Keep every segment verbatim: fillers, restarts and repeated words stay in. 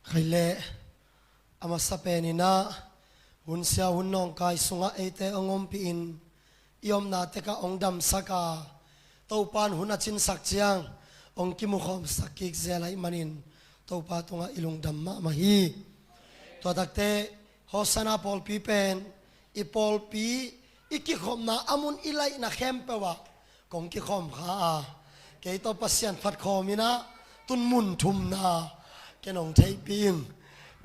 Khai leh, a masa peninah hun sia hun nawngkai sungah eite hong ompihin i omna tekah hong damsaka Topa in hun a cinsak ciang hong kimukhawmsak kik zel ahih manin Topa tungah i lungdam mahmah hi. Tua takte Hosanna pawlpi pen i pawlpi i kikhopna a mun i laihna khempeuh ah kong kikhawm kha a, kei tawh Pasian phat khawm inah tun mun thumna ken hong theihpih ing.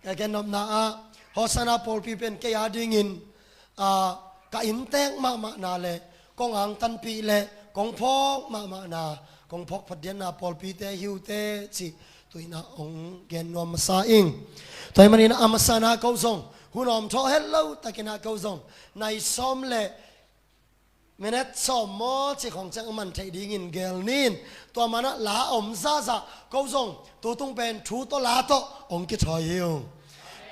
Ka gen nopna ah Hosanna pawlpi pen kei a dingin, a, ka inntek mahmahna le kong angtanpih le kong phawk mahmahna, kong phawk phatdianna pawlpite hi uh teh cih tu inah hong gen nuam masa ing. Tua ahih maninah a masana ko zong hun awm thawh het lo takinah ko zong nai sawm le minute sawm maw cih khawng ciang a man theih dingin gel ning. Tua manah la om zahzah ko zong tu tung pen thu tawh la tawh hong kithawi hi uh.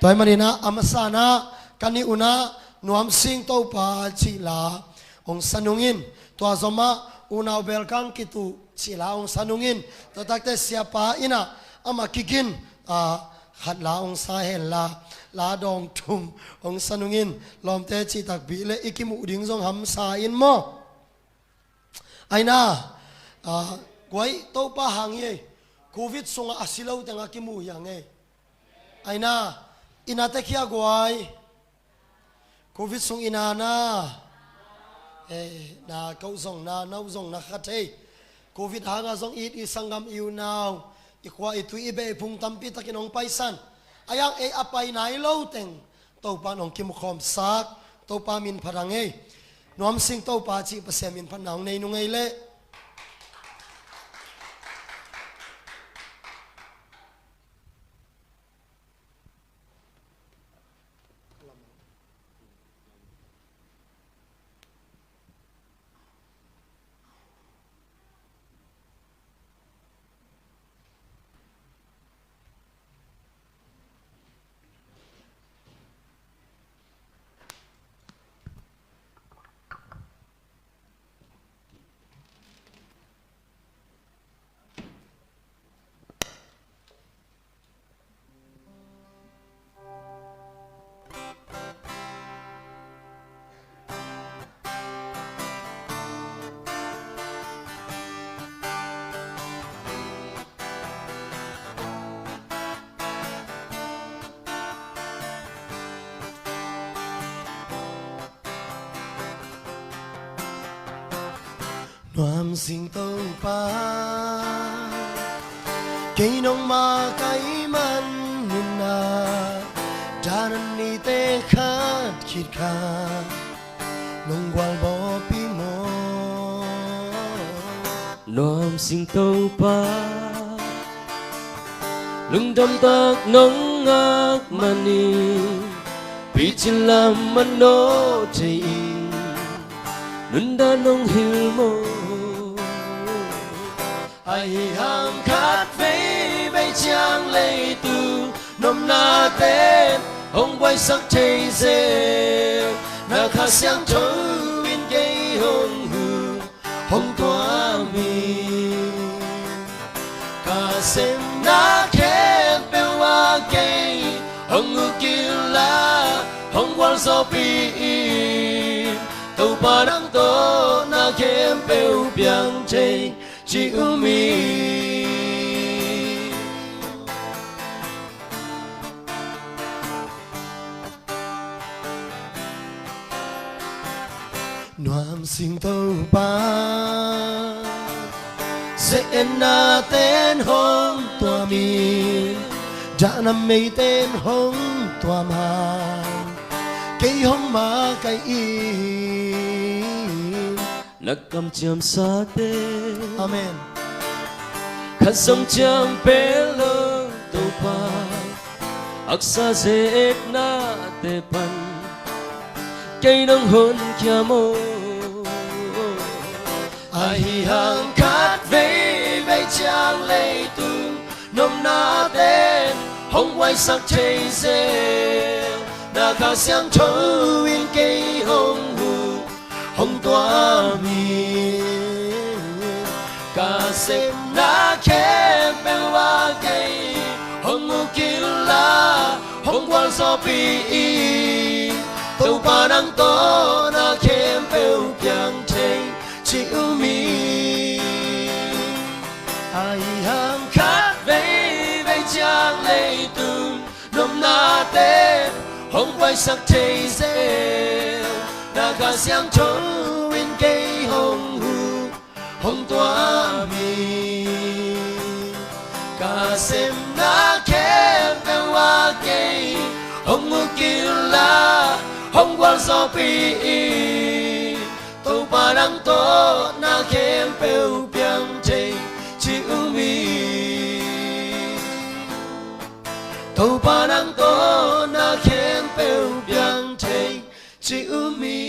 Tua ahih maninah a masana ka nih unah Nuam Sing Topa cih la hong sa nungin, tua zomah Unau Belkang Kituh cih la hong sa nungin, tua takte siapa inah amah kigin, a, khat la hong sa hen la, la dawng thum hong sa nungin, lawmte cih takpi le i kimuh ding zong hamsa in maw? Aina, a, guai Topa hang hi ei. Covid sungah a si lo tengah kimuh hi hang ei. Aina, ina te khia guai. Covid sung ina na. Eh, na ko zong na, nau zong na kha thei. Covid hanga zong it i sanggam i unau, i khua i tui i beh i phung tampi takin hong paisan. A yang ei a pai nai lo teng Topa in hong kimukhawmsak, Topa min phat hang ei. Nuam Sing Topa cih Pasian min phatna hong nei nung ei leh. Nuam Sing Topa, kei nong makaih man nunna, dan a neite khat khit kha nong gualbawpih maw? Nuam Sing Topa, lungdam tak nong ngak manin, picin lam a naw thei in, nundan nong hilh maw? Ahi hang khat vei bei ciang leitung nopnate hong buaisak thei zel, na Kha Siangtho in kei hong huh, hong tuam hi. Ka sepna khempeuh ah kei hong uk inla, hong gualzawhpih in. Topa nang tawh na khempeuh piang thei ci um hi. Nuam Sing Topa, ze-etna ten hong tuam in, dahna mei ten hong tuam hang, kei hong makaih in. Na kamciamsate, amen, khat zong ciam pen lo Topa, haksa ze-etnate pan kei nong honkhia maw? Ahi hang khat vei bei ciang leitung nopnate hong buaisak thei zel, na Kha Siangtho in kei hong huh, hong tuam hi. Ka sepna khempeuh ah kei hong uk inla, Gualzawhpih in Topa nang tawh na khempeuh piang thei ci um hi. Ahi hang khat veivei ciang leitung nopnate hong puaisak thei zel, na Kha Siangtho in kei hong huh hong tuam hi. Ka semna khempeuh ah kei hong huh kei inla, hong gualzawhpih in Topa nang tawh na khempeuh piang thei ci um hi. Topa nang tawh na khempeuh piang thei ci um hi.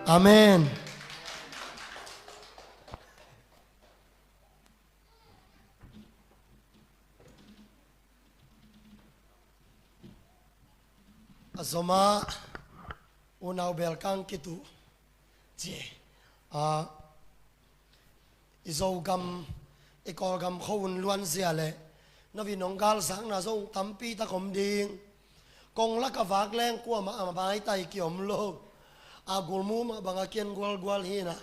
Amen. A zom ah unau belkang kituh ci a, i Zogam, i Kawlgam khua hun luanzia le na vin hong galsakna zong tampi tak om ding. Kong lak a vak leng kuamah a maitai kiom lo. A gulmu mah bang a kian gualgual hi na.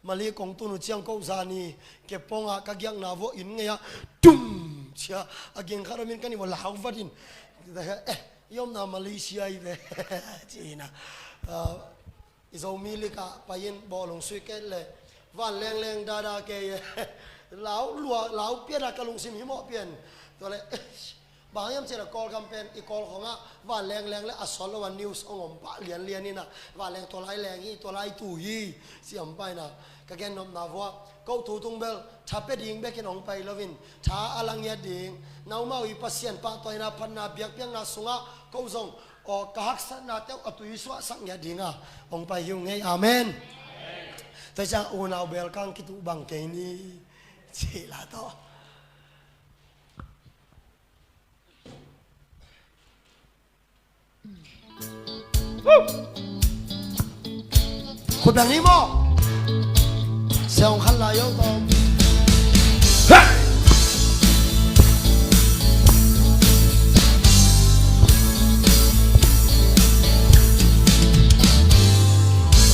Mali kong tun uh ciang ko zani kepong ah ka giakna vuah inn ngei ah tum cia a ging khat om in ka nih mah lau vat in. Eh, i omna Malaysia hi ve ci hi na. Ah, i Zomi lik ah pai in bawlung sui ket le van lengleng dada kei. Lau lua, lau pian a ka lungsim hi mawh pian. Tua le, bang hiam cih leh Kawlgam pen i Kawl khawng ah van lengleng le a sawt lo a news hong om pah lianlian hi na. Van leng tua lai leng hi, tua lai tu hi, ci om pah hi na. Ka gennopna vuah ko thu tung bel tha pia ding bekin hong pai lo in, tha a la ngiat ding. Naumau i Pasian pahtawina phatna biakpiakna sungah ko zong aw, ka haksatna teuh a tui suahsak ngiat ding a hong pai hi uh ngei. Amen. Tua ciang unau belkang kituh bang kei ni. Cih la tawh. Khut beng ni maw. Siang khat lai yo tawh.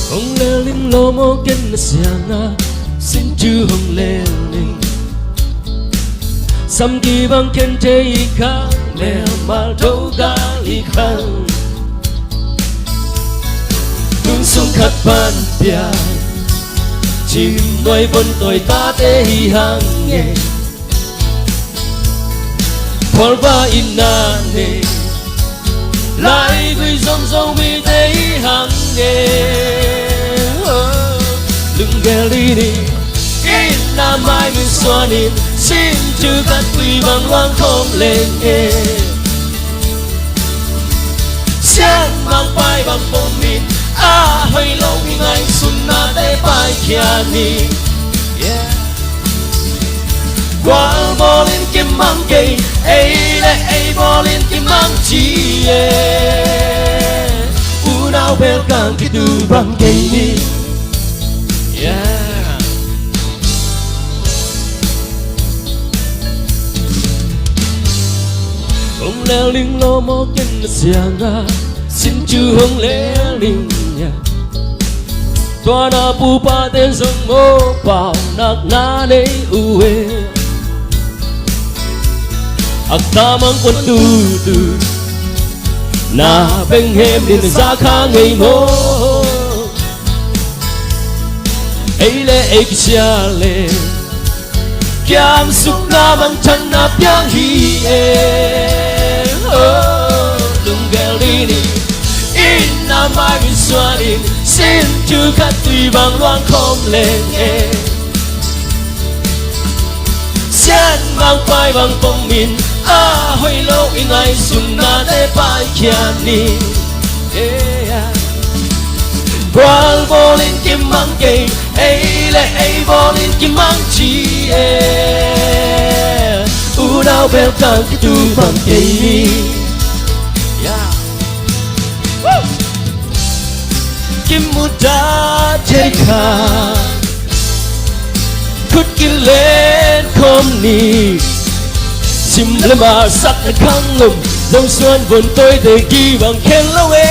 Hong lel ning lo maw ken na siang a, sin cu hong lel ning. Sam ki bang ken te i khang, melmal tho gal i khang. Tung sung khat pan pia, cim nuai von toi ta te hi hang e. Khualva in na ne, lai gui zong Zomi te hi hang e. Lunggel ding in na mai min suan in, sin cu khat tui bang luang khawm leng e. Sian mang pai bang pom in, a hoih lo i ngaihsutna te paikhia ni. Gual bawl in kimang kei, ei le ei bawl in kimang ci e. Unau belkang kitu bang kei ni. Hong lel ning lo maw ken na siang a, sin cu hong lel ning a. Tua na pupa te zong maw paunak na nei uh e. Ak ta mang kuan tutu na beng hem din za kha ngei maw. Ei le ei kisia le kiamsukna mangchanna piang hi e. Lunggel ni ni in na mai min suan in, sin cu khat tui bang luang khawm leng e. Sian mang pai bang pom in, a hoih lo i ngaihsutna te paikhia ni. Gual bawl in kimang kei, ei le ei bawl in kimang ci e. Unau belkang kitu bang kei ni. Kimuta thei kha, khut kilen khawm ni. Sim le masak na khang lum, zong suan vun toi te ki bang khen lo e.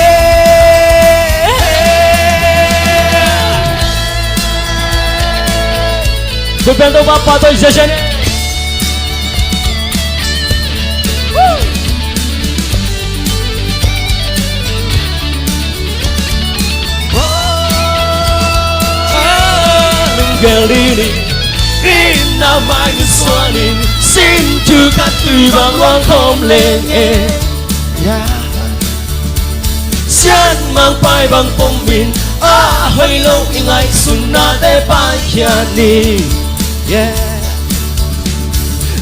Tua pian Topa pa toi zia zia ne. Lunggel ding in, in na mai nu suan in, sin tu khat tui bang luang khawm leng e. Sian mangpai bang pom in, a hoih lo i ngaihsutnate paikhiat ni.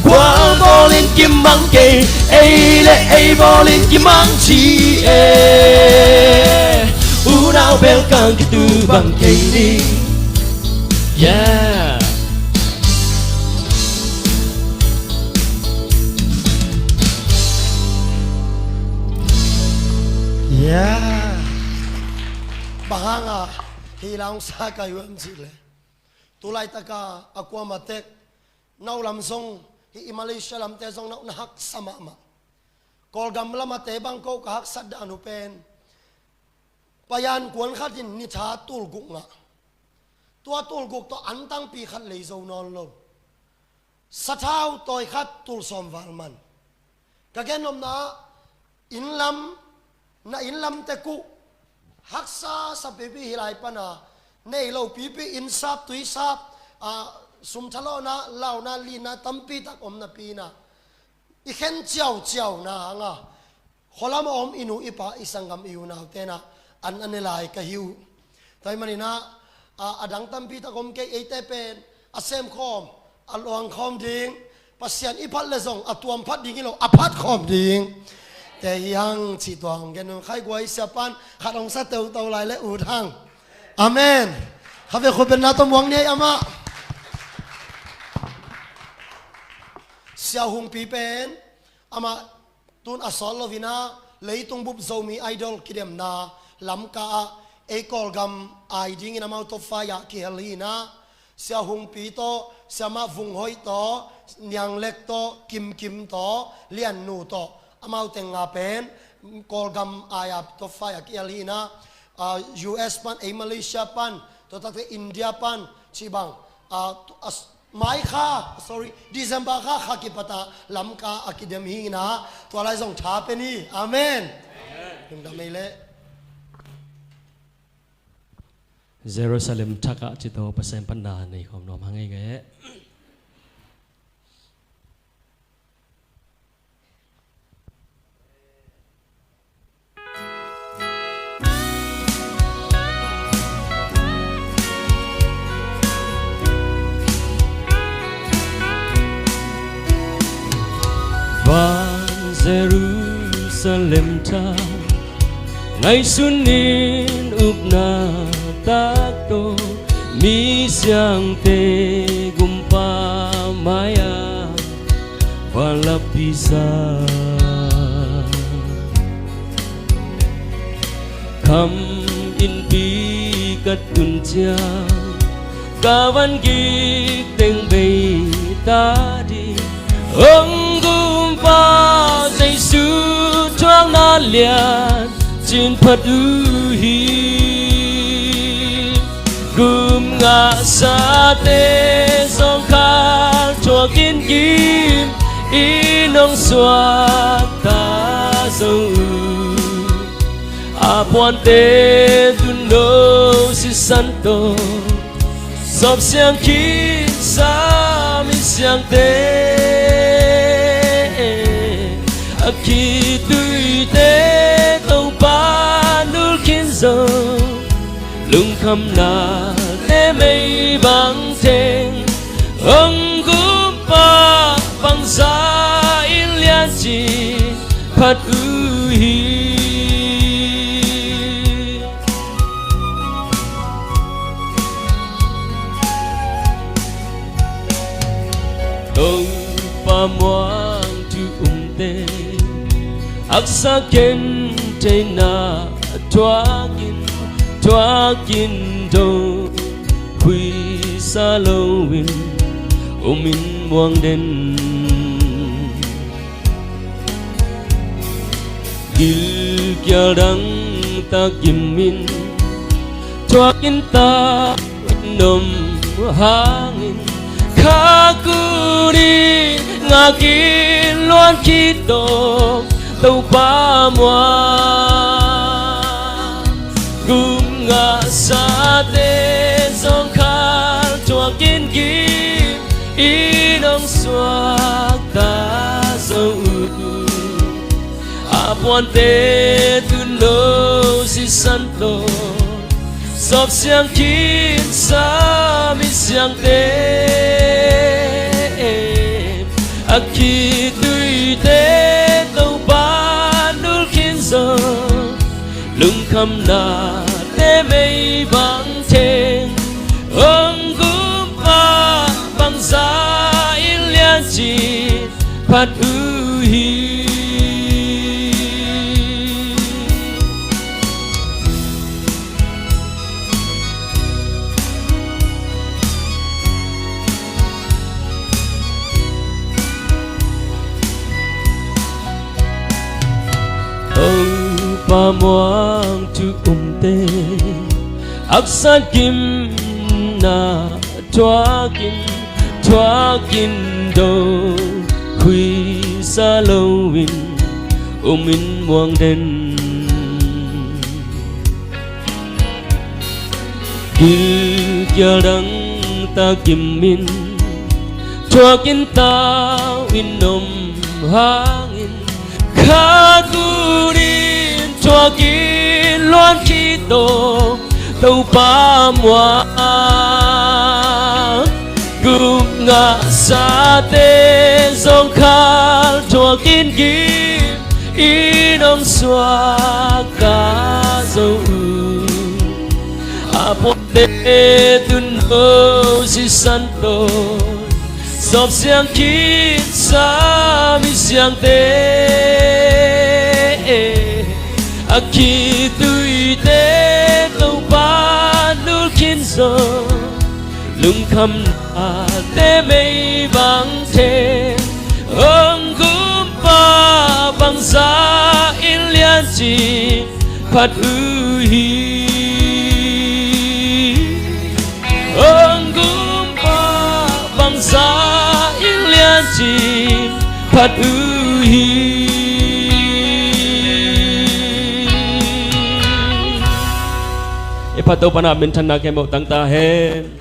Kua bawl in kimang kei, ei le ei bawl in kimang ci e. Unau bel kang kitu bang kei ni. Yeah. Yeah. Bang hanga hih la hong sa kai uh hiam cih leh, tu laitaka a kuamah tek, no lam zong, hih i Malaysia lamte zong na, na haksa mahmah. Kawlgam lamate bang ko ka haksat dan uh pen, payan kuan khat in ni tha tul guk ngah. Tua tul guk tawh antangpi khat lei zo nawn lo. Sathau tawi khat tul sawm val man. Ka gen nopna, inn lam, na inn lam tek uh haksa sa pipi hi lai pana, nei lo pipi, inn sap, tui sap, a, sum thalawhna, launa, lina tampi tak om napi-in ah, i khen ciauciauna hanga, khualam a om i nu i pa, i sanggam, i unaute in ah an a ne lai ka hi uh. Tua ahih manin ah, a, a dang tampi tak om kei, eite pen a semkhawm, a luangkhawm ding, Pasian i phat le zong a tuam phat ding hi lo, a phat khawm ding te hi hang cih tua hong gen nuam. Khaiguai siapan khat hong sa teuto lai le ut hang. Amen. Kha ve khut beng na tawh muang ni ei amah. Sia Hungpi pen amah tun a sawt lo-in ah, leitung bup Zomi Idol kidemna Lamka ah ei Kawlgam ai dingin amau top five ah kihel hi-in ah, Sia Hungpi tawh, Siamah Vung Hoih tawh, Niang Lek tawh, Kim Kim tawh, Lian Nu tawh, amau teng nga pen Kawlgam ai-a top five ah kihel hi-in ah, a, U S pan, ei Malaysia pan, tua takte India pan cih bang, a, tu-, a, Mai kha, sorry, December kha, kha kipat ah Lamka a kidem hi-in ah, tua lai zong tha pe ni. Amen. Lungdam ei leh. Jerusalem Thak ah cih tawh Pasian panna nei khawm nuam hang ei ngeh. Van Jerusalem Thak, ngaihsun in upna tak tawh, misiangte gumpa mai-ah vanlappi sa. Kham innpi ka tun ciang, ka van gik teng bei ta ding. Hong Gumpa Jesu thuakna lian cin phat uh hi. Gum ngahsate zawngkhal thuak in gim in hong suakta zo uh. A puante tunno sisan tawh zawp siang khinsa misiangte, a khitui te Topa nul khin zo. Lungkhamnate mei bang theng, hong Gumpa bangzah in lian cin phat uh hi. Topa muang thu umte, haksa khentheihna thuak in, thuak in, do khuisa loin um in muang den. Gilkial dang takim in, thuakin tau in om hangin, kha kunin ngakin luan khit tawh Topa muang. Gum ngahsate zawngkhal thuakin gim in hong suakta zo uh. A puante tuuno sisan tawh, sawp siang khinsa misiangte, a khitui te Topa nul khin zo. Lungkhamnate mei bang theng, hong gumpa bangzah in lian cin phat uh hi. Topa muang thu umte, haksat gimna thuakin, thuakin do, khuisa loin um in muang den. Gilkial dang takim in, thuakin tau in om hangin, kha kunin thuakin luan khit tawh Topa muang. Gum ngahsate zawngkhal thuakin gim in hong suakta zo uh. A puante tuuno sisan tawh, sawp siang khinsa misiangte, a khitui te Topa nul khin zo. Lungkhamnate mei bang theng, hong gumpa bangzah in lian cin phat uh hi. Hong gumpa bangzah in lian cin phat uh hi. I phat Topa na minthanna kei mawh tangta hen.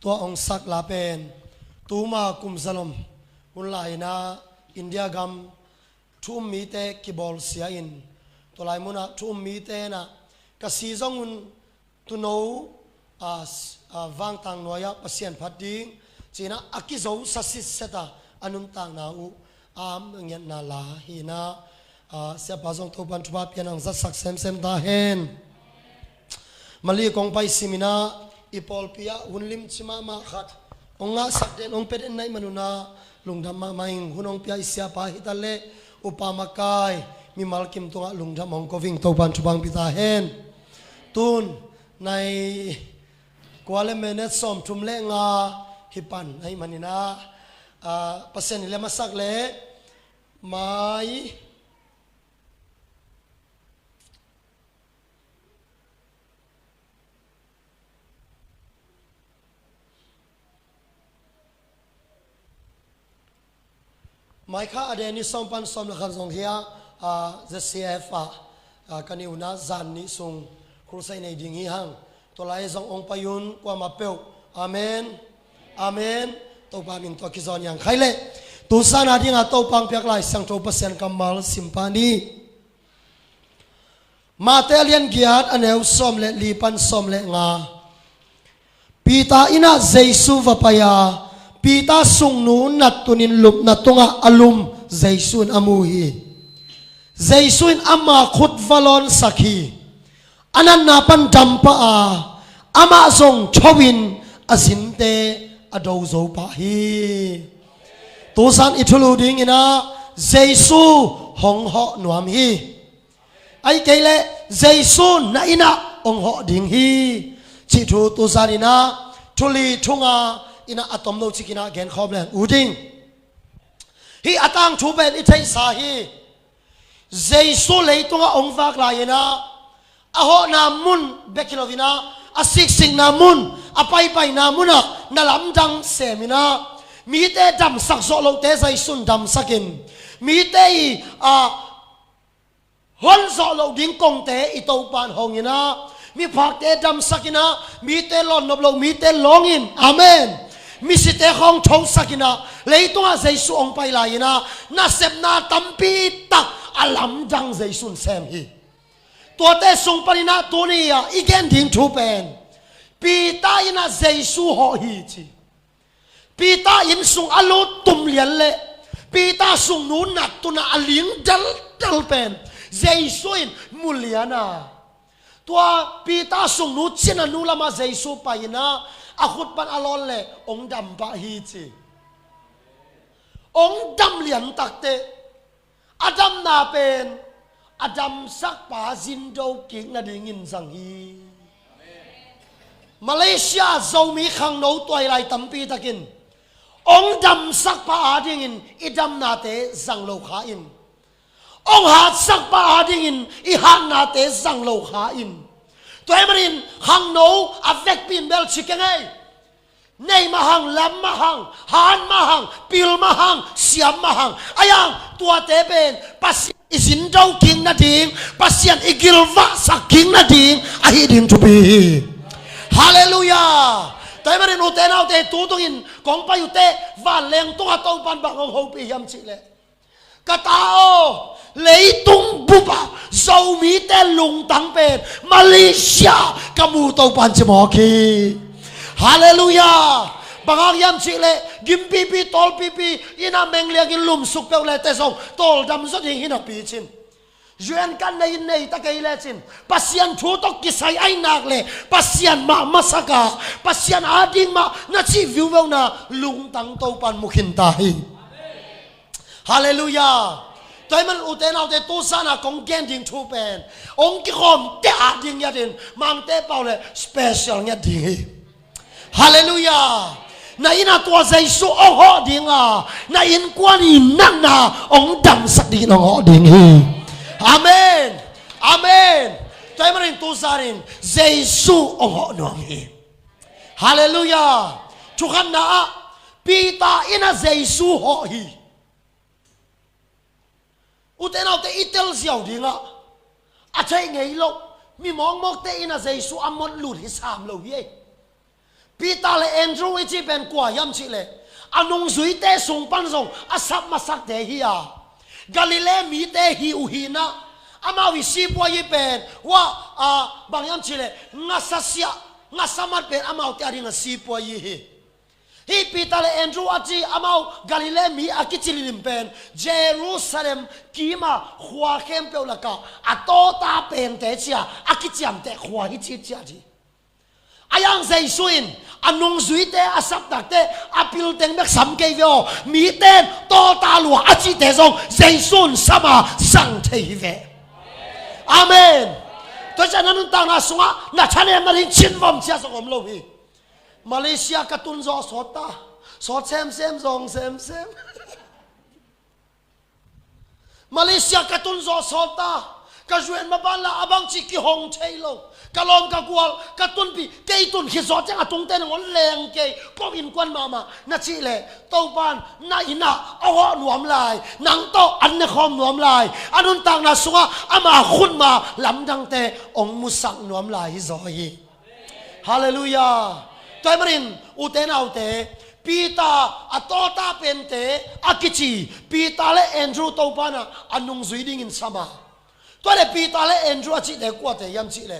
Tua hong sak la pen tuma kum zalom hun lai-inah India gam thu um mite kibawlsia in, tua lai munah thu um mite inah ka si zong un tuuno, a, a, vangtang nuai-ah Pasian phat ding ci-inah a kizosa sitseta a nuntakna uh a ngiatna la hi-inah, a, siapa zong Topan thupha pia-in hong zatsak semsem ta hen. Mali kong pai sim-inah i pawlpi ah hun limci mahmah khat hong ngahsak den, hong pia den na hih man unah lungdam mahmah ing. Hun hong pia i siapa hi ta leh upa makai mimal kim tungah lungdam hong ko ing. Topan thupha hong pia ta hen. Tun nai kua le minute sawmthum le nga hi pan ahih maninah, a, Pasian i lem a sak leh mai Mai kha a deni sawm pan sawm le khat zong hi a, a, Z C F ah, a, ka nihna zan nih sung crusade nei ding hi hang. Tua lai zong hong pai un kuamah peuh. Amen. Amen. Topa min tawh kizawn hiang khai leh. Tu zan a dingah Topa hong piak Lai Siangtho Pasian kammal sim pah ni. Mate a lian giat a neu sawm le li pan sawm le nga. Peter inn ah Jesu va pai a, Peter sungnu nat tunin lupna tungah a lum Jesu in a mu hi. Jesu in ama khut va lawnsak hi. A natna pan dam pah a, amah zong tho in a zinte a do zo pah hi. Tu zan i thulu dinginah Jesu hong hawh nuam hi. Ahih kei leh Jesu na inn ah hong hawh ding hi. Cih thu tu zaninah thuli thunga innah a tomno cikinah genkhawm leng uh ding. Hih a tangthu pen i theihsa hi. Jesu leitungah hong vak lai-in ah, a hawhna mun bek hi loin ah, a siksikna mun, a paipaina munah na lamdang semin ah, mite damsak zawh lohte Jesu in damsakin, mite i, a, hon zawh loh ding kongte i Topa in hongin ah, miphakte damsakin ah, mite lawnnop loh mite lawngin, amen, misite khawng thosakin ah, leitungah Jesu hong pai lai-in ah, nasepna tampi tak a lamdang Jesu in sem hi. Tuate sung panin ah tuni-ah i gen ding thu pen, Peter in ah Jesu hawh hi ci. Peter inn sung a lut tum lian leh, Peter sungnu nattun ah a ling daldal pen Jesu in mu lian a, tua Peter sungnu cinanu lamah Jesu pai-in ah, a khut pan a lawn leh hong dam pah hi ci. Hong dam lian takteh, a damna pen a damsakpa zindo kik nadingin zang hi. Malaysia Zomi khangno tuailai tampi takin hong damsakpa adingin i damnate zang lo kha in, hong hatsakpa adingin i hatnate zang lo kha in. Tua ahih manin khangno a vekpi in bel ci keng ei. Nei mah hang, lam mah hang, han mah hang, pil mah hang, siam mah hang, a yang tuate pen Pasian i zindo kik nading, Pasian i gilvahsak kik nading ahi ding thupi hi. Halleluiah. Tua ahih manin ute naute, tu tungin kong pai uh teh, vanleng tungah Topa in bang hong hopih hiam cih leh, ka ta aw, leitung bupah Zomite lungtang pen Malaysia ka mu, Topa in ci mawk hi. Halleluiah. Bang hang hiam cih leh, gimpipi tawlpipi in ah mengliangin lumsuk peuh leh teh zong tawldam zaw ding hi napi cin, U N card na inn nei ta kei lecin, Pasian thu tawh kisai ahih nak leh Pasian mah masak a, Pasian ading mah na cih viuveu in ah lungtang Topa in mu khin ta hi. Halleluiah. Tua ahih manin ute naute, tu zan a kong gen ding thu pen, hong kikhawmte ading ngiatin, Mangte pau leh special ngiat ding hi. Halleluiah. Na inn ah tua Jesu hong hawh ding a, na innkuan i natna hong damsak dingin hong hawh ding hi. Amen. Amen. Tua ahih manin tu zanin Jesu hong hawh nuam hi. Halleluiah. Thukhatna ah, Peter in ah Jesu hawh hi. Ute naute, i tel ziau ding ah, a theih ngei loh, mi mawkmawkte in ah Jesu a mawk lut hi sam lo hi ei. Peter leh Andrew i cih pen kua hiam cih leh, a nungzuite sung pan zong a sap masakte hi a, Galilee mite hi uh hi in ah, amau i sipuazi pen, ua, a, bang hiam cih leh, ngasa siah, ngasa mat pen amaute ading a sipuazi hi. Hih Peter leh Andrew a ci, amau Galilee mi a kici limlim pen, Jerusalem kim a khua khempeuh lakah a tawta pente ci a, a kiciamteh khua hi ci ciat hi. A yang Jesu in a nungzuite a sap takteh, a pilteng bek sam kei ve aw, mite in tawta lua a cihte zong Jesu in sam a zang thei hi ve. Amen. Tua ciang na nuntakna sungah na thanemna ding cinvom cia zong om lo hi. Malaysia ka tun zawh sawt ta. Sawt semsem, zawng semsem. Malaysia ka tun zawh sawt ta. Ka zuan maban la a bangci kihong thei lo. Ka lawm ka gual, ka tunpih, kei tun khit zawh ciang a tungte nangawn leng kei. Ko innkuan mahmah na cih leh, Topa in na inn ah hong hawh nuam lai, nang tawh an ne khawm nuam lai, a nuntakna sungah ama khutma lamdangte hong musak nuam lai hi zaw hi. Halleluiah. Tua ahih manin ute naute, Peter a tawta pente a kici Peter leh Andrew Topa in ah a nungzui dingin sam a, tua leh Peter leh Andrew a cihte kuate hiam cih leh,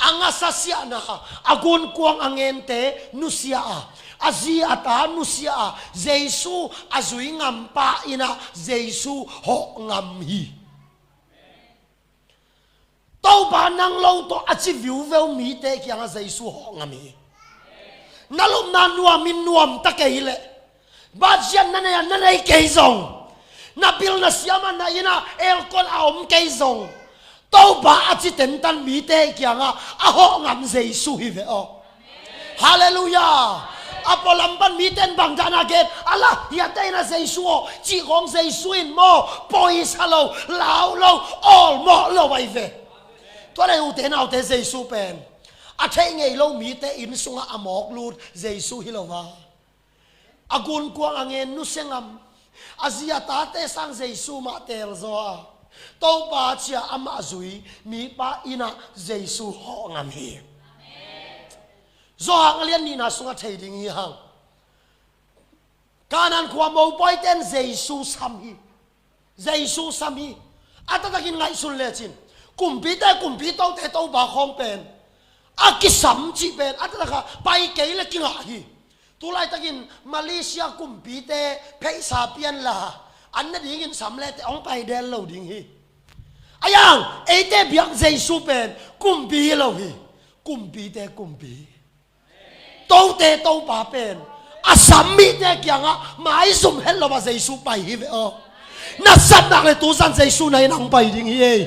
a ngasa siahna, a gunkuang a ngente nusia a, a zi a ta nusia a, Jesu a zui ngampa in ah Jesu hawh ngam hi. Topa nang lo tawh a ci viuveu mite kiangah Jesu hawh ngam hi. Na lupna nuam in nuam ta kei leh, budget na nei a na nei kei zong, na pilna siam a na inn ah aircon a om kei zong, Topa a ci tentan mite kiangah a hawh ngam Jesu hi ve aw. Halleluiah. A pualam pan mite in bang dahna gen, a la, hiate in a Jesu aw, cih khawng Jesu in maw, poisa lo, lau lo, awlmawh lo ahi ve. Tua le ute naute Jesu pen a theih ngei lo mite inn sungah a mawk lut Jesu hi lo a, a gunkuang a ngen nusia ngam, a zi a tate sang Jesu mah teel zaw a, Topa ci-a amah zui mipa inn ah Jesu hawh ngam hi. Johan a lian nihna sungah thei ding hi hang. Kanaan khua mopawite in Jesu sam hi. Jesu sam hi. A taktakin ngaihsun lecin, kumpite kumpi, tote Topa khawng pen a kisam cih pen a taktakah pai kei le kingah hi. Tulaitakin Malaysia kumpite pheisa pianla an na dingin sam lete hong pai del lo ding hi. A yang eite biak Jesu pen kumpi hi lo hi. Kumpite kumpi, tote Topa pen a sam mite kiangah maizum het lo a Jesu pai hi ve aw. Na sap nak le tuzan Jesu na inn ah hong pai ding hi ei.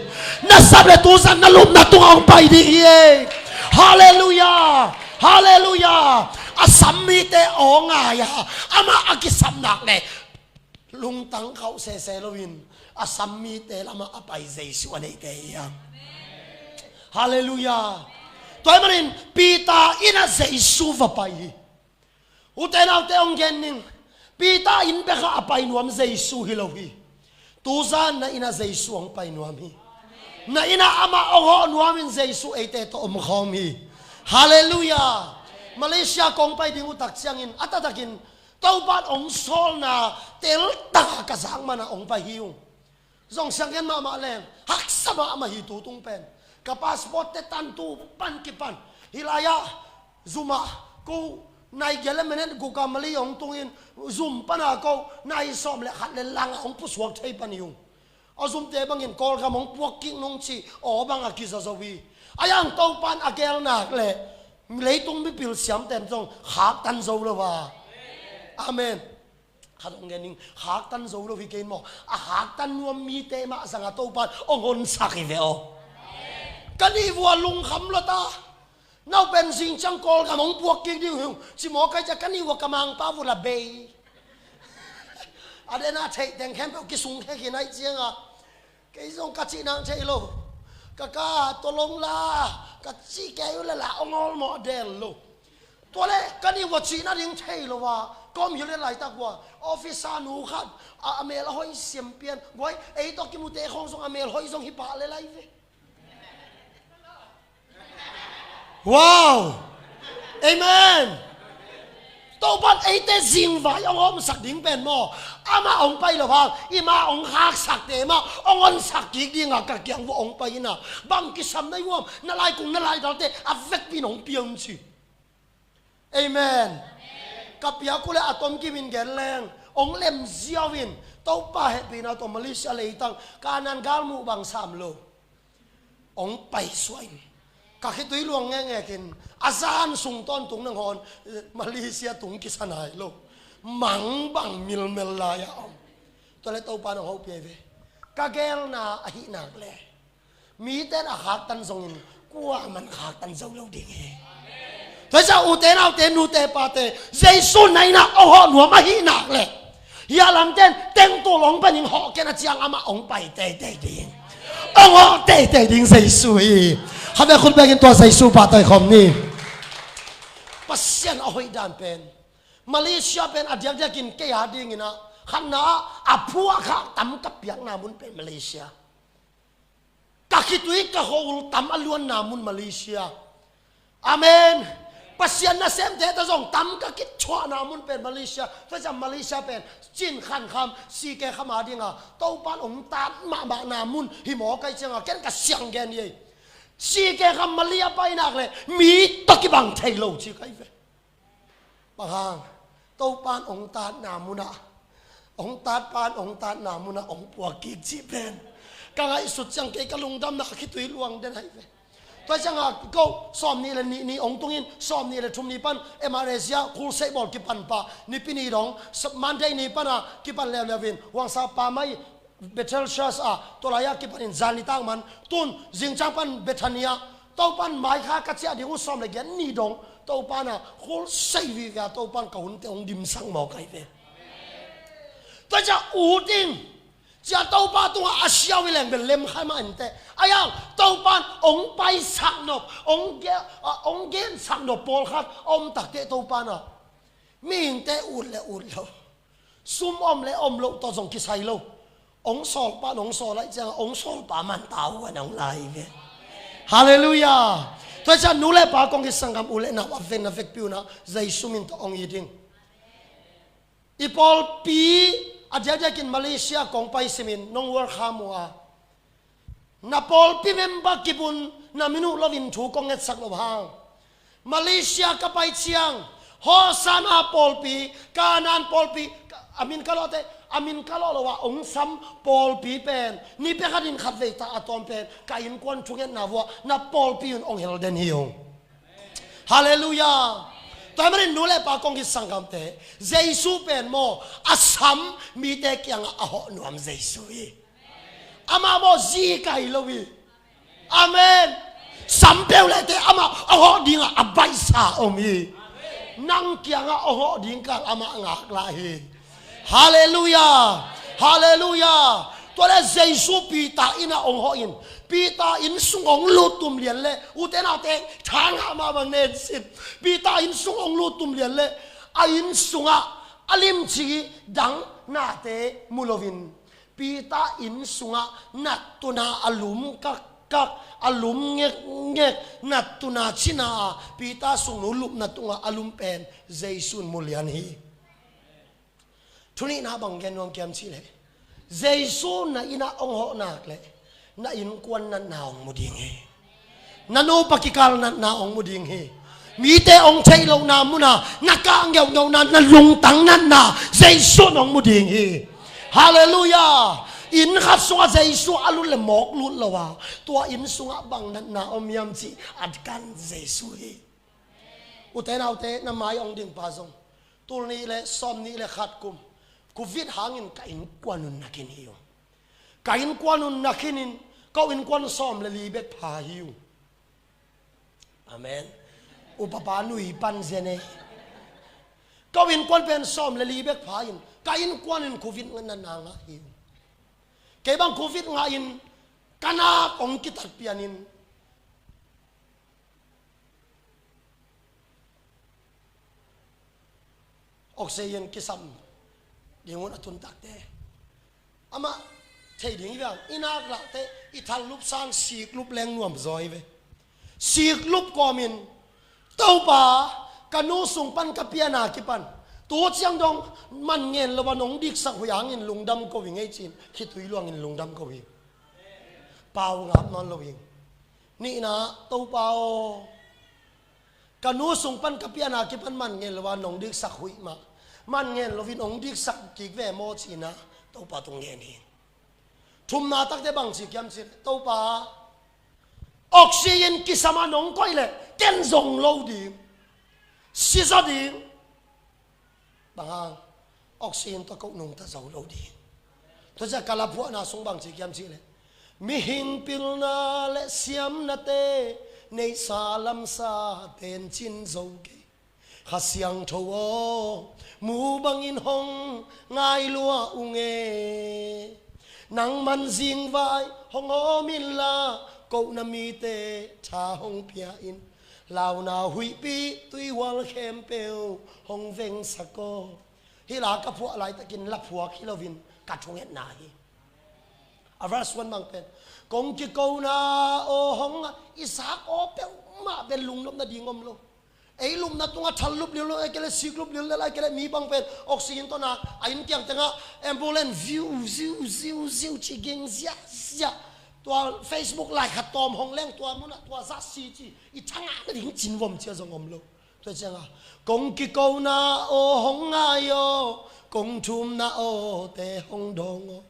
Na sap le tuzan na lupna tungah hong pai ding hi ei. Halleluiah. Halleluiah. A sam mite aw ngai a, amah a kisap nak le lungtang khauh sese loin a sam mite lamah a pai Jesu a neihte hi hang. Halleluiah. Tua ahih manin Peter inn ah Jesu va pai hi. Ute naute hong gen ning, Peter inn bekah a pai nuam Jesu hi lo hi. Tuzan na inn ah Jesu hong pai nuam hi. Na inn ah amah hong hawh nuamin Jesu eite tawh omkhawm hi. Halleluiah. Malaysia kong pai ding uh tak ciangin a taktakin Topa in hong sawlna teltak a ka zak manah hong pai hi ung. Zong sianggen mahmah leng haksa mahmah hi tu tung pen. Ka passport te tantu pan kipan. Hih lai-ah zum ah ko nai giat le minute guk a Mali hong tungin zum pana ko nai sawm le khat le lang ah hong pusuak thei pan hi ung. A zumte bangin Kawlgam hong puak kik nung cih aw bang a kiza zo hi. A yang Topa in a gel nak le leitung mipil siamten zong khaktan zo lo a. Amen. Khat hong gen ning, khaktan zo lo hi kei maw? A khaktan nuam mite mah zanga Topa in hong honsak hi ve aw. Ka nih vua lungkham lo ta. Nau pen zing ciang Kawlgam hong puak kik ding hi ung. Ci maw kai cia ka nih vua ka mangpa vua la bei. A dena theih teng khempeuh kisung khe khin aih cianga. Kei zong ka cih nang thei lo. Ka ka tolong la, ka cih kei uh le la ong awlmawh del lo. Tua le ka nih vua cih nading thei lo a, ka om hi le laitak vua officer nu khat a, a mel a hoih siam pian. Guai, ei tawh kimute khawng zong a mel hoih zong hi pah le lai ve. Wow! Amen. Topan eite zingvai hong omsak ding pen maw, amah hong pai lo hang, i mah hong haksakte mah hong honsak kik dinga ka kiang vua hong pai ina, bang kisam na i uam, na laikung na laidalte a vekpi in hong pia un ci. Amen. Ka piak uh le a tom kimin gen leng hong lem ziau in, Topa hehpihna tawh Malaysia leitang Kanan galmuh bang sam lo. Hong paisuah in ka khitui luang ngekngek in a zan sung tawntung nangawn Malaysia tung kisa nai lo. Mang bang milmel lai-ah om. Tua le Topa in hong hopih ve. Ka gelna ahih nak le mite in a khaktan zongin kuaman khaktan zo lo ding hi. Tua hi ciang ute naute nute pate, Jesu na inn ah hong hawh nuam ahih nak le, hih a lamte in tengtul hong pai ning, hawh ken a ciang amah hong pai teitei ding, hong hawh teitei ding Jesu hi. Khatvei khut bekin tua Jesu pahtawi khawm ni. Pasian a hoih dan pen, Malaysia pen a diakdiakin kei a dingin ah khatna ah a phuah khak tam ka piakna mun pen Malaysia. Ka khitui ka hawh tam a luanna mun Malaysia. Amen. Pasian nasemte ta zong tam ka kithuahna mun pen Malaysia. Tua ciang Malaysia pen Chin khan kham, sike kham a dinga Topan hong tat mahmahna mun hi maw kai cianga ken ka siang gen hi ei. Sike kham Mali a pai nak le mi tawh kibang thei lo ci kai ve. Bang hang, Topan hong tatna munah, hong tatpan hong tatna munah hong puak kik cih pen ka ngaihsut ciang kei ka lungdamna khitui luang den hai ve. Tua cianga ko sawm nih le nih ni hong tungin sawm nih le thum ni pan M R A Asia khulseih bawl kipan pah, Nipi ni dong Monday ni pana kipan leuleu in Huangsa pa mai Bethel Church ah tua lai-ah kipanin zan nitak man tun zingciang pan Bethany ah Topan maikha ka ciah ding uh sawm le giat ni dong Topa na khol sei vive a, Topa in ka hunte hong dimsak mawk ahi ve. Tua ciang ut in, cia Topa tungah a siau hi leng bel lemkhai mah inteh. Ahi hang Topa in hong paisak nop, hong ge-, a, hong gensak nop pawlkhat a om takteh Topa na mihingte ut le ut lo. Sum om le om loh tawh zong kisai lo. Hong sawlpa, hong sawl ahih ciangin hong sawlpa man ta uh a nang lai ve. Halleluiah. Tua ciang nu le pa kong kisanggam, u le nau a vekna vekpi un ah Jesu min tawh hong it ing. I pawlpi a diakdiakin Malaysia kong pai simin nong welcome uh a, na pawlpi member kip un, na min uh loin thu kong ngetsak loh hang. Malaysia ka pai ciang, Hosanna pawlpi, Kanaan pawlpi, a min ka lawh teh, a min ka lawh lo a hong sam pawlpi pen, ni pekhat in khatvei ta a tawm pen, ka innkuan thungetna vuah na pawlpi un hong helden hi ung. Halleluiah. Tua ahih manin nu le pa kong it sanggamte, Jesu pen maw, a sam mite kiangah a hawh nuam Jesu hi. Amah maw, zi kai lo hi. Amen. Sam peuh lehte amah a hawh dingah a baihsa om hi. Nang kiangah a hawh ding kal amah ngak lai hi. Halleluiah. Halleluiah. Tua le Jesu Peter inn ah hong hawh in, Peter inn sung hong lut tum lian le, ute naute, tha ngah mah bang nen sin. Peter inn sung hong lut tum lian le, a inn sungah a limci dang nate mu loin, Peter inn sungah nattuna a lum kakkak, a lum ngekngek, nattuna cina a Peter sungnu lupna tungah a lum pen Jesu in mu lian hi. Thunihna bang gen nuam kiam cihleh, Jesu na innah hong hawh nak leh na innkuan natna hong mu ding hi. Na nupa kikal natna hong mu ding hi. Mite hong theih lohna muna na kah ngeuhngeuhna, na lungtang natna Jesu in hong mu ding hi. Halleluiah. Inn khat sungah Jesu a lut le mawk lut lo a, tua inn sungah bang natna om hiam cih a kan Jesu hi. Ute naute, na mai hong dingpa zong, tul nih le sawm nih le khat kum Covid hangin ka innkuan un na khin hi ung. Ka innkuan un na khinin, ko innkuan sawm le li bek pha hi ung. Amen. Upapa nui pan zen e. Ko innkuan pen sawm le li bek pha in, ka innkuan in Covid natna ngah hi ung. Kei bang Covid ngahin ka nak hong kitat pianin, oxygen kisam ding un a tun takte, amah thei ding hi ve. I nak lahteh i thal lup sang sik lup leng nuam zaw hi ve. Sik lup kawmin, Topa, ka nu sung pan ka piana kipan tu ciang dong man ngen lo a nong diksak huih hangin lungdam ko hi ngei, ci-in khitui luangin lungdam ko hi. Pau ngap nawn lo hi. Nihna, Topa aw, ka nu sung pan ka piana kipan man ngen lo a nong diksak huih mah, man ngen loin hong diksak kik ve maw, ci-in ah Topa tung ngen hi. Thumna takte bang ci kiam cihleh, Topa, oxygen kisam a nong koih leh ken zong lo ding, si zaw ding. Bang hang? Oxygen tawh ko nungta zo lo ding. Tua ciang ka laphuahna sung bang ci kiam cihleh, mihing pilna le siamnate neihsa lamsa tencin zo kei. Kha Siangtho aw, mu bangin hong ngai lua ung e. Nangman zingvai hong hawm inla, kohna mite tha hong pia in. Launa huihpi tuihual khempeuh hong vengsak aw. Hih la ka phuah laitakin la phuak hi loin ka thungetna hi. A verse one bang pen, kong kikona aw hong a, i sak aw peuhmah pen lungnop nading om lo. Ei lupna tungah thal lup lil lo, ei kei leh sik lup lil lo, ei kei leh mi bang pen oxygen tawh na a inn kiang tengah ambulance ziu ziu ziu ziu ci ging ziahziah. Tua Facebook lai khat tawm hong leng tua munah tua zah si ci, i thangah nading cinvom cia zong om lo. Tua ciangah, kong kikona aw hong ngai aw, kong thumna awte hong dawng aw,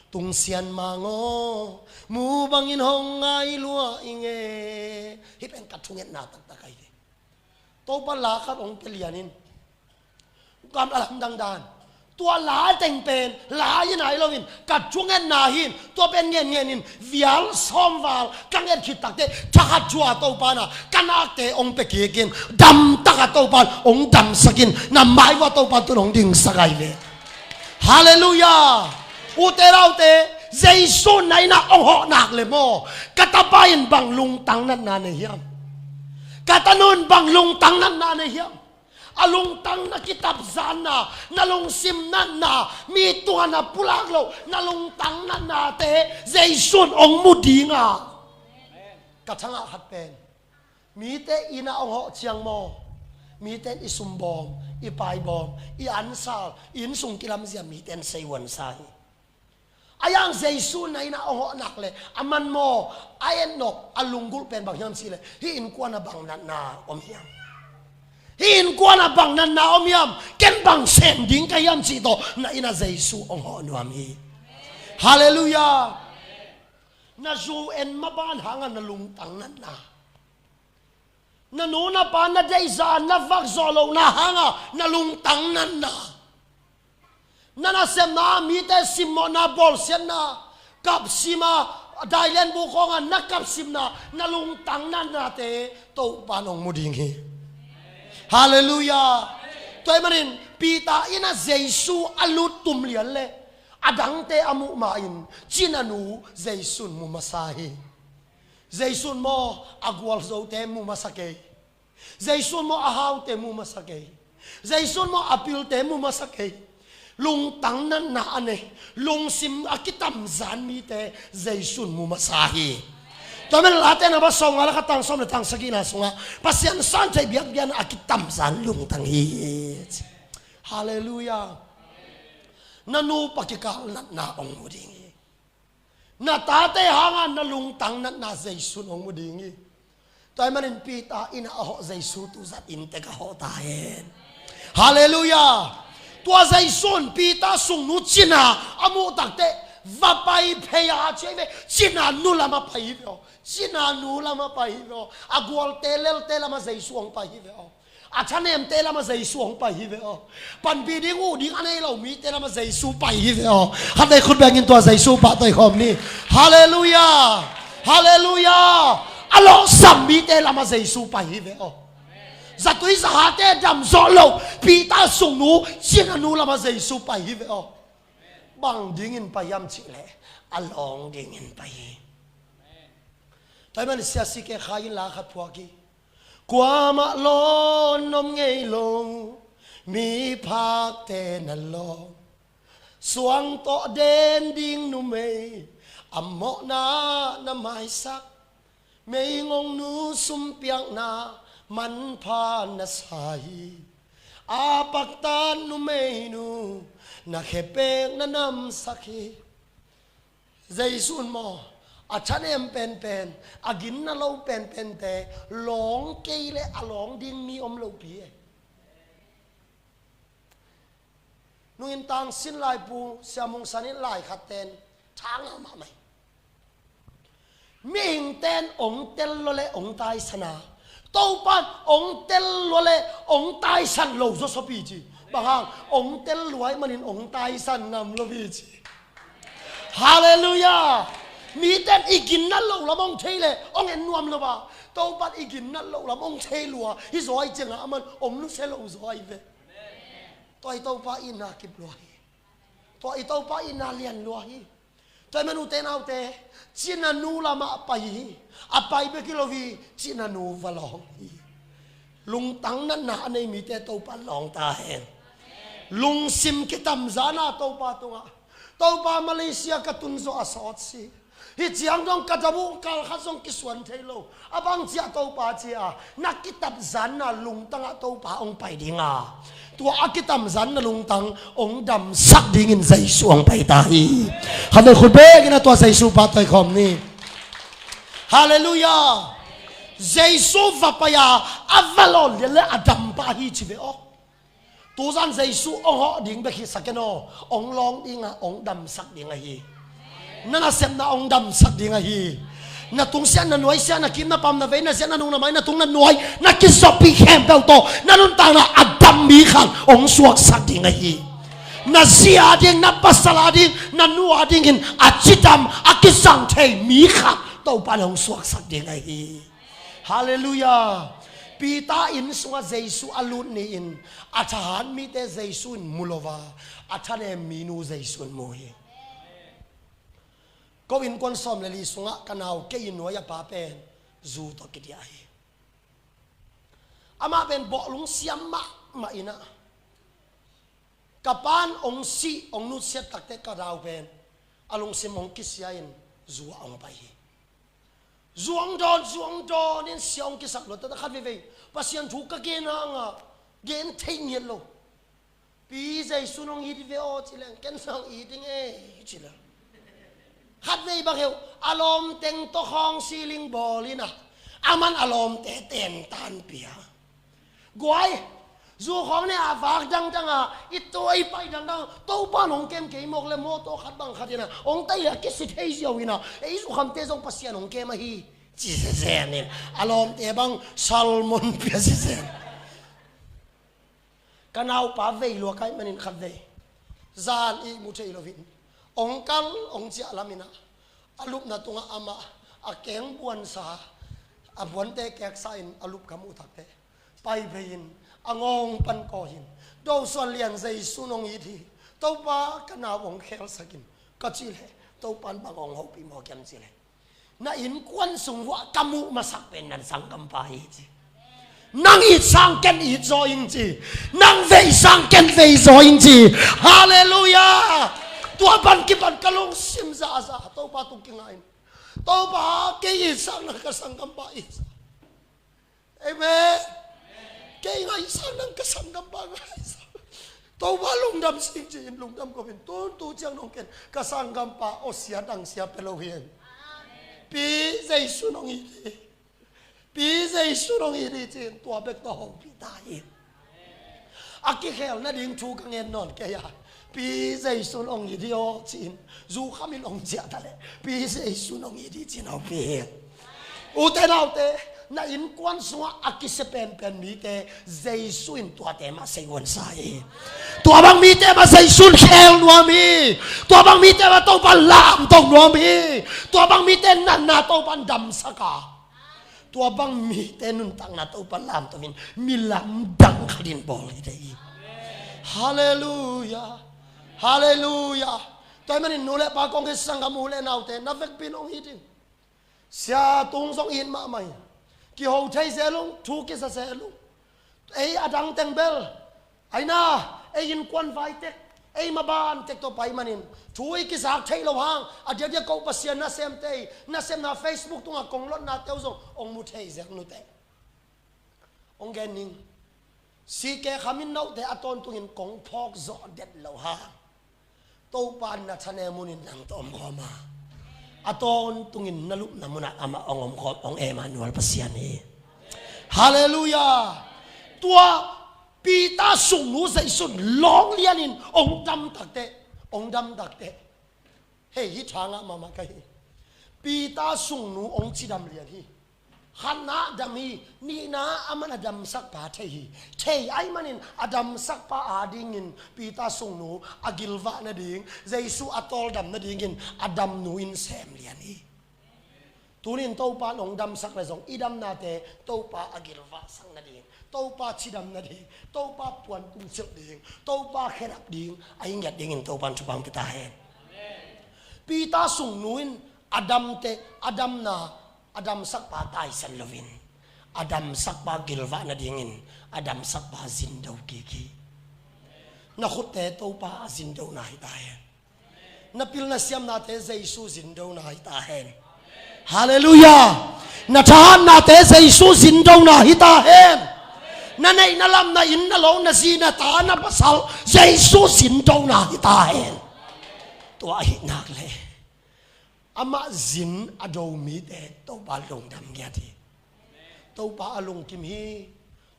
tungsian mang aw, mu bangin hong ngai lua ing e. Hih pen ka thungetna taktak ahi ve. Topa la khat hong pia lianin, kam a lamdang dan, Tua la teng pen la hi nai loin ka thungetna hi in, tua pen ngenngen in vial sawm val ka nget khit takteh thakhat thua Topa na ka nakte hong pia kik in, damtaka Topa in hong damsak in, na mai vua Topa in tun hong dingsak ahi ve. Halleluiah. Ute naute, Jesu na innah hong hawh nak le maw, ka tapa in bang lungtang natna nei hiam? Ka tanu in bang lungtang natna nei hiam? A lungtang na kitapzanna, na lungsim natna, mi tungah na pulak loh na lungtang natnate Jesu in hong mu ding a. Ka thangah khat pen, mite innah hong hawh ciang maw, mite in i sumbawm, i paibawm, i ansal, i innsung kilamzia mite in seihuansa hi. A yang Jesu na innah hong hawh nak le a man maw, a etnop a lunggulh pen bang hiam cihleh, hih innkuan ah bang natna om hiam? Hih innkuan ah bang natna om hiam? Ken bang sem ding ka hiam cih tawh na innah Jesu hong hawh nuam hi. Halleluiah. Na zu en maban hangah na lungtang natna, na nu na pa na deihzah na vak zawh lohna hangah na lungtang natna, na nasepna mite simmawhna bawlsiatna, kapsim a dailenbu khawngah na kapsimna, na lungtang natnate Topa in hong mu ding hi. Halleluiah. Tua ahih manin Peter innah Jesu a lut tum lian le a dangte a muh ma-in cinanu Jesu in mu masa hi. Jesu in maw, a gualzote mu masa kei. Jesu in maw, a haute mu masa kei. Jesu in maw, a pilte mu masa kei. Lungtang natna a nei, lungsim a kitamzan mite Jesu in mu masa hi. Tua ahih manin Late na ba sawmnga le khat tang sawm le tang sagihna sungah Pasian san theih biakbiakna a kitamzan lungtang hi. Halleluiah. Na nupa kikal natna hong mu ding hi. Na tate hangah na lungtang natna Jesu in hong mu ding hi. Tua ahih manin Peter innah a hawh Jesu tu zat inntek a hawh ta hen. Halleluiah. Tua Jesu in Peter sungnu cina a muh takteh va pai phei a, ci ahi ve, cinanu lamah pai hi ve aw. Cinanu lamah pai hi ve aw. A gualte lelte lamah Jesu hong pai hi ve aw. A thanemte lamah Jesu hong pai hi ve aw. Panpih ding, uh ding a nei lo mite lamah Jesu pai hi ve aw. Khatvei khut bengin tua Jesu pahtawi khawm ni. Halleluiah. Halleluiah. A lawhsam mite lamah Jesu pai hi ve aw. Zatui zahate damzawh lo Peter sungnu cinanu lamah Jesu pai hi ve aw. Bang dingin pai hiam cihleh a lawng dingin pai hi. Tua ahih manin Sia C K Khai in la khat phuak hi. Kuamah lawn om ngei lo, miphakte na lawng. Suang tawh den ding numei, a mawhna na maisak. Meigongnu sumpiakna manpha na sa hi. A paktat numeinu na khepek na namsak hi. Jesu in maw, a thanem penpen, a ginna lo penpente lawng kei leh a lawng ding mi om lopi e. Nungin tangsin laipu Sia Mung San in lai khat ten thangah mahmah hi. Mihingte in ong tel lua le ong taisan a, Topa in ong tel lua le ong taisan lo zaw sawpi ci. Bang hang? Ong tel lua ahih manin ong taisan ngam lo hi ci. Halleluiah. Mite in i ginnat loh lam ong thei le ong en nuam lo a, Topa in i ginnat loh lam ong thei lua hi zaw ahih ciangin aman om nusia lo zaw ahi ve. Tua hi Topa itna kip lua hi. Tua hi Topa itna lian lua hi. Tua ahih manin ute naute, cinanu lamah a pai hi. A pai bek hi lo hi, cinanu va lawng hi. Lungtang natna a nei mite Topa in lawng ta hen. Lungsim kitamzan a Topa tungah, Topa, Malaysia ka tun zawh a sawt si. Hih ciang zong ka dam uh, kal khat zong kisuan thei lo. A bang ciah Topa ci a, na kitamzanna lungtangah Topa hong pai ding a, tua a kitamzanna lungtang hong damsak dingin Jesu hong pai ta hi. Khatvei khut bengin a tua Jesu pahtawi khawm ni. Halleluiah. Jesu va pai a, a va lawn lian le a dam pah hi ci ve aw. Tuzan Jesu hong hawh ding bek hi sa ken aw, hong lawng ding a, hong damsak ding ahi. Na nasepna hong damsak ding ahi. Na tungsiah, na nuaisiah, na kim na pam, na vei na ziat, na nung na mai, na tung na nuai, na kizopih khempeuh tawh na nuntakna a dam mi khat hong suaksak ding ahi. Na zi a ding, na pasal a ding, na nu a dingin a cidam a kisang thei mi khat Topa in hong suaksak ding ahi hi. Halleluiah. Peter inn sungah Jesu a lut ni-in a thahat mite Jesu in mu lo a, a thanem minu Jesu in mu hi. Ko innkuan sawm le li sungah ka nau kei inn nuai a pa pen zu tawh kidiah hi. Amah pen bawhlung siam mahmah in ah, ka pa'n hong sih, hong nutsiat takteh ka nau pen a lungsim hong kisia-in zu ah hong pai hi. Zu hong dawn, zu hong dawn in sia hong kisak luat taktak, khat veivei Pasian thu ka gen hangah gen thei ngiat lo. Pi Jesu in hong it hi ve aw ci leng, ken zong it ding ei ci leng. Khat vei bang hi uh, a lawmteng tawh khawng siling bawl in ah, aman a lawmte tentan pia. Guai, zu khawng ne a vak dangdang a, i tuai pai dangdang, Topa in hong kem kei mawk le mawtaw khat bang khat in ah hong tai a kisi thei ziau in ah, ei zukhamte zong Pasian hong kem ahi ci zenzen in, a lawmte bang sermon pia zenzen. Ka naupa vei lua ka hih manin khat vei zan ihmu thei loin hong kal, hong ciah lam in ah, a lupna tungah amah a keng buansa, a buante keksa in a lup ka muh takteh, pai bei in a ngawng pan kawi in, Do Suan Lian, Jesu in hong it hi. Topa, ka nau hong khelsak in, ka cih leh, Topa in bang hong hopih mawk hiam cih leh, Na innkuan sung vuah ka muh masak pen na sanggampa hi ci. Nang it sang ken it zaw ing ci. Nang vei sang ken vei zaw ing ci. Halleluiah. Tua pan kipan ka lungsim zahzah, Topa tung kingai in, Topa, kei it sang nang ka sanggampa it sa. Amen. Kei ngaihsak nang ka sanggampa ngaihsak. Topa lungdam sing ci-in lungdam ko in, tun tu ciang nong ken ka sanggampa aw sia dang sia pia lo hi. Pi Jesu in hong it hi. Pi Jesu in hong it hi ci-in tua bek tawh hopih ta hi. A kikhel nading thu ka ngen nawn kei a, Pi Jesu in hong it hi aw ci-in zu kham in hong ciah ta leh, Pi Jesu in hong it hi ci-in hopih hi. Ute naute, na innkuan sungah a kisia penpen mite Jesu in tuate mah sei huansa hi. Tua bang mite mah Jesu in khel nuam hi. Tua bang mite mah Topa in lamto nuam hi. Tua bang mite natna Topa in damsak a, tua bang mite nuntakna Topa in lamto in mi lamdang khat in bawl hi thei hi. Halleluiah. Halleluiah. Tua ahih manin nu le pa kong khit sanggam, u le naute, na vekpi in hong it in. Sia tung zong it mahmah hi. Kiho thei zel ung, thu kisa zel ung. Ei a dang teng bel, aina, ei innkuan vai tek, ei maban tek tawh pai manin thu i kizak theih loh hang, a diakdiak ko Pasian nasemte, nasemna Facebook tungah kong lotnate uh zong hong mu thei zel nute. Hong gen ning. Sike khamin note a tawntungin kong phawk zawh det loh hang, Topa in na thanem hun in nang tawh om khawm a, a tawntungin na lupna munah amah hong om khawm, hong Emmanuel Pasian hi. Halleluiah. Tua Peter sungnu Jesu in lawng lianin hong dam takteh, hong dam takteh, hei, hih tha ngah mahmah ka hi. Peter sungnu hong cidam lian hi. Khatna dam hi, nihna aman a damsakpa thei hi. Thei ahih manin a damsakpa adingin Peter sungnu a gilvah nading, Jesu a tawldam nadingin a damnu in sem lian hi. Tunin Topa in hong damsak le zong i damnate Topa a gilvahsak nading, Topa cidam nading, Topa puan tungsilh ding, Topa khedap ding a hi ngiat dingin Topa in thupha hong pia ta hen. Peter sungnu in a damte, a damna, a damsakpa taisan loin, a damsakpa gilvah nadingin a damsakpa zindo kik hi. Na khutte Topa a zindona hi ta hen. Na pilna siamnate Jesu zindona hi ta hen. Halleluiah. Na thahatnate Jesu zindona hi ta hen. Na neih na lam, na inn na lo, na zi na ta na pasal Jesu zindona hi ta hen. Tua ahih nak leh amah zin a do mite Topa lungdam ngiat hi. Topa a lungkim hi.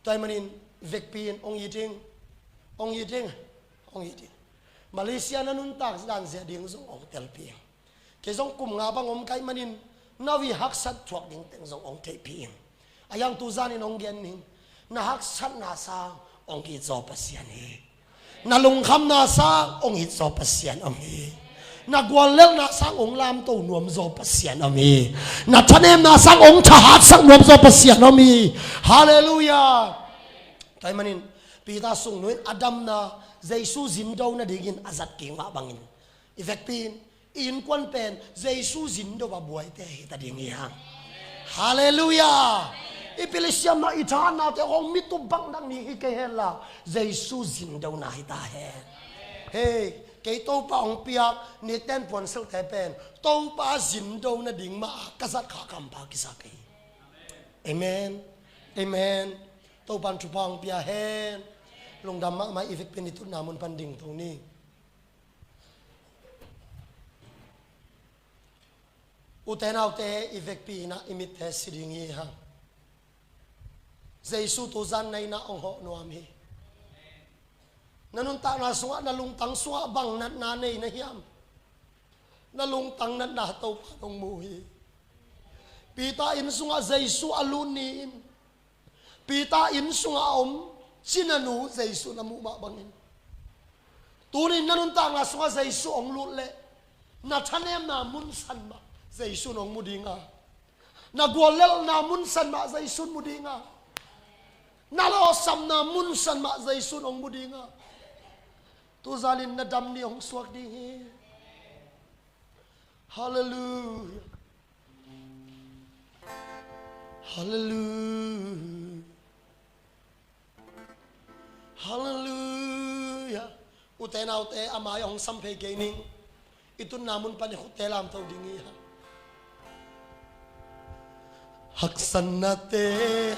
Tua ahih manin vekpi in hong it ing, hong it ing, hong it ing. Malaysia na nuntak dan ziah ding zong hong telpih ing. Kei zong kum nga bang om ka hih manin na wi haksat thuak ding teng zong hong theihpih ing. A yang tu zanin hong gen ning, na haksatna sang hong it zaw Pasian hi. Na lungkhamna sang hong it zaw Pasian om hi. Na guallelhna sang hong lamto nuam zaw Pasian om hi. Na thanemna sang hong thahatsak nuam zaw Pasian om hi. Halleluiah. Tua ahih manin Peter sungnu in a damna Jesu zindo nadingin a zat kik mah bangin i vekpi in i innkuan pen Jesu zindo a buaite hi ta ding hi hang. Halleluiah. I pilsiamna i thahatnate hong mi tup bang dang ni hi kei henla Jesu zindona hi ta hen. Hei, kei Topa hong piak niten puansilhte pen Topa zindo nading mah a ka zat kha kampha kisa kei. Amen. Amen. Topa in thupha hong pia hen. Lungdam mahmah. I vekpi in i tutna mun pan dingto ni. Ute naute, i vekpi in ah i mitte si ding hi hang. Jesu tuzan na inn ah hong hawh nuam hi. Na nuntakna sungah, na lungtang sungah bang natna nei na hiam? Na lungtang natna Topa in hong mu hi. Peter inn sungah Jesu a lut ni-in Peter inn sungah a om cinanu Jesu na muh mah bangin, tuni-in na nuntakna sungah Jesu hong lut leh na thanemna munsan mah Jesu in hong mu ding a, na guallelhna munsan mah Jesu in mu ding a, na lawhsamna munsan mah Jesu in hong mu ding a, tuzanin na dam ni hong suak ding hi. Halleluiah. Halleluiah. Halleluiah. Ute naute, a mai ah hong sam phei kei ning. I tutna mun pan i khutte lamto ding hi hang. Haksatnate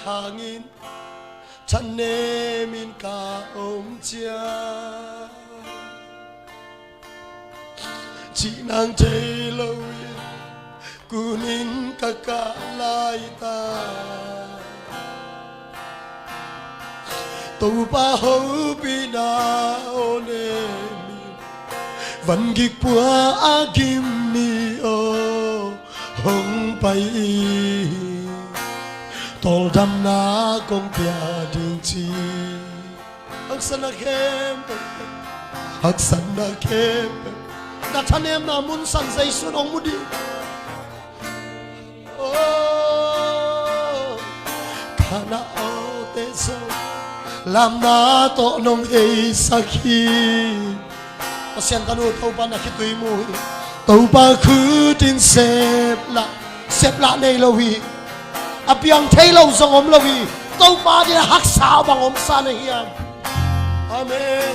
hangin thanemin ka om ciang, cihnang thei lo in kunin ka kah laitak. Topa hopihna aw nem in, vangik pua a gim mi aw hong pai in, tawldamna kong pia ding ci. Haksatna khempeuh, haksatna khempeuh, na thanemna munsan Jesu in hong mu ding. Oh, ka na awte zong lamna tawh nong heisak hi. Pasian tanu Topa na khitui mu hi. Topa khut in sep lah, sep lah nei lo hi. A piang thei lo zong om lo hi. Topa adingin haksa bang omsa na hiam? Amen.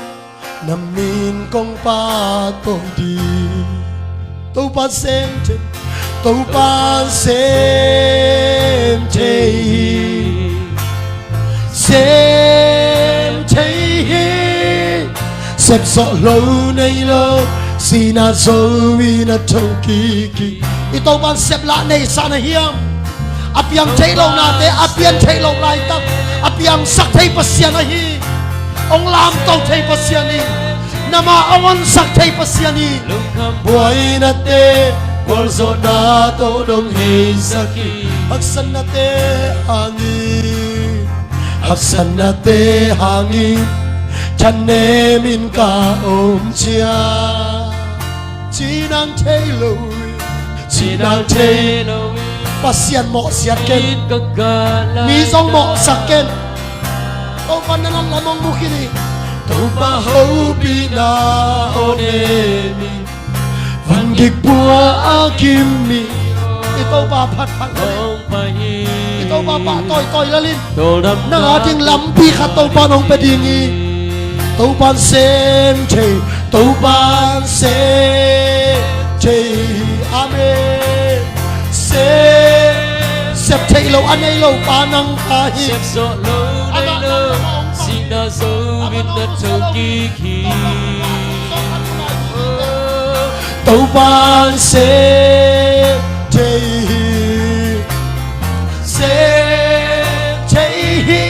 Na min kong pahtawi ding. Topa sem thei, Topa sem thei hi. Sem thei hi. Sep zawh lo nei lo, sihna zo in a tho kik hi. I Topa in sep lah neisa na hiam? A piang theih loh nate a pian theih loh laitak a piangsak thei Pasian ahi. Hong lamto thei Pasian hi. Nama hong honsak thei Pasian hi. Lungkham buainate gualzawhna tawh nong heisak hi. Haksatnate hangin, haksatnate hangin thanemin ka om ciang, cihnang thei lo hi, cihnang thei lo hi. Pasian mawhsiat ken. Mi zong mawhsak ken. Topa na nat lam hong mu khin hi. Topa hopihna aw nem in, vangik pua a gim mi. I Topa phatphat lel in, i Topa pahtawi lel in, nang ading lampi khat Topa in hong pia ding hi. Topa in sem thei, Topa in sem thei hi. Amen. Sem, sep theih loh a nei lo pa nang ka hi. Sep zawh lo nei lo, sihna zo in a tho kik hi. Topa in sem thei hi. Sem thei hi.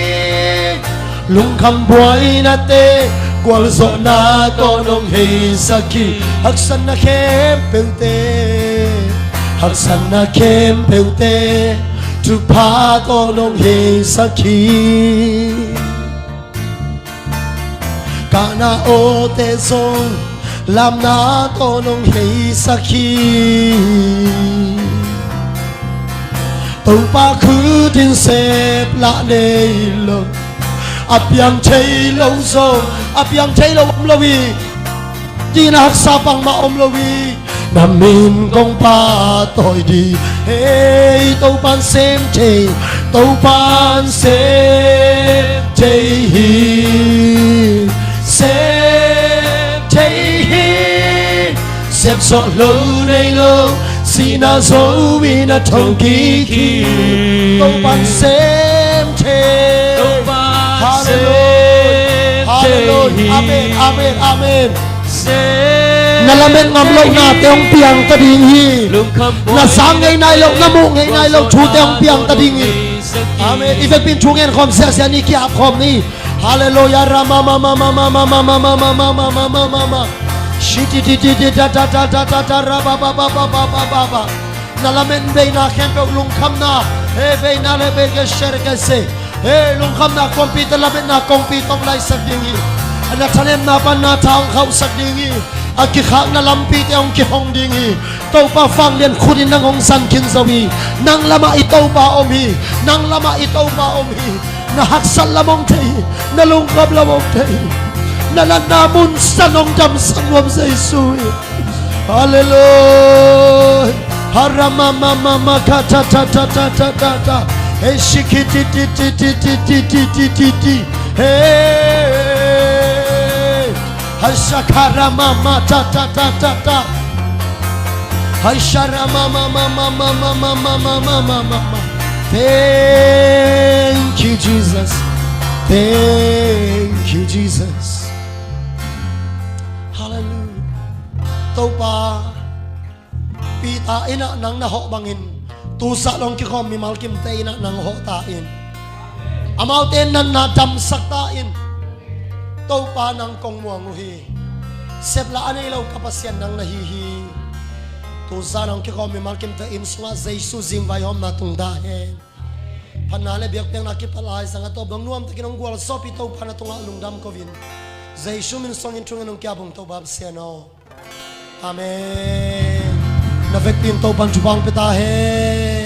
Lungkham buainate gualzawhna tawh nong heisak hi. Haksatna khempeuhte, haksatna khempeuhte thupha tawh nong heisak hi. Dahna awte zong lamna tawh nong heisak hi. Topa khut in sep lah nei lo. A piang thei lo zong, a piang thei lo om lo hi. Dina haksa bangmah om lo hi. Na min kong pahtawi dih. Hei, Topan sem thei, Topan sem thei hi. Sem thei hi. Sem sawh lo nei lo, sihna zo mi na thong kik hi. Topan sem thei. Topan sem thei hi. Hallelujah. Hallelujah. Amen, amen, amen. Na lamet ngam lohnate hong piang ta ding hi. Na sang ngei nai loh, na muh ngei nai loh thute hong piang ta ding hi. Amen. I vekpi in thu ngen khawm siasia ni, ki-ap khawm ni. Hallelujah. Rama mama mama mama mama mama mama mama. Shiti ti ti ti ta ta ta ta ta ta ra ba ba ba. Na lamet beina khempeuh lungkhamna, he beina le bei ke sher ke se. He lungkhamna kongpi te lametna kongpi tong laisak ding hi. A na thanemna pan na tha hong khauhsak ding hi. A kikhakna lampi te hong kihong ding hi. Topa vanglian khut in nang hong zan khin zo hi. Nang lamah i Topa om hi. Nang lamah i Topa om hi. Na haksat lam hong thei hi. Na lungkham lam hong thei hi. Na natna mun san hong damsak nuam Jesu hi. Hallelujah. Haramamamama ka ta ta ta ta ta ta ta. Hey, shiki ti ti ti ti ti ti ti ti ti ti. Hey. Hashakara mama ta ta ta ta ta. Hashara mama mama mama mama mama mama. Thank you, Jesus. Thank you, Jesus. Hallelujah. Topa, Peter in ah nang na hawh bangin, tu sah long kikhawm mimal kimte in ah nang hawh ta in. Amaute natna damsak ta in. Topa nang kong muang uh hi. Seplah a nei lo ka Pasian nang na hi hi. Tu sah long kikhawm mimal kimte inn sungah Jesu zingvaihawmna tung ta hen. Phatna le biakpiakna kipat lai zang a tawp dong nuamtakin hong gualzawhpih Topa na tungah lungdam ko-in. Jesu min suangin thungen hong kia bung Topa Pasian aw. Amen. Na vekpi in Topan thupha hong pia ta hen.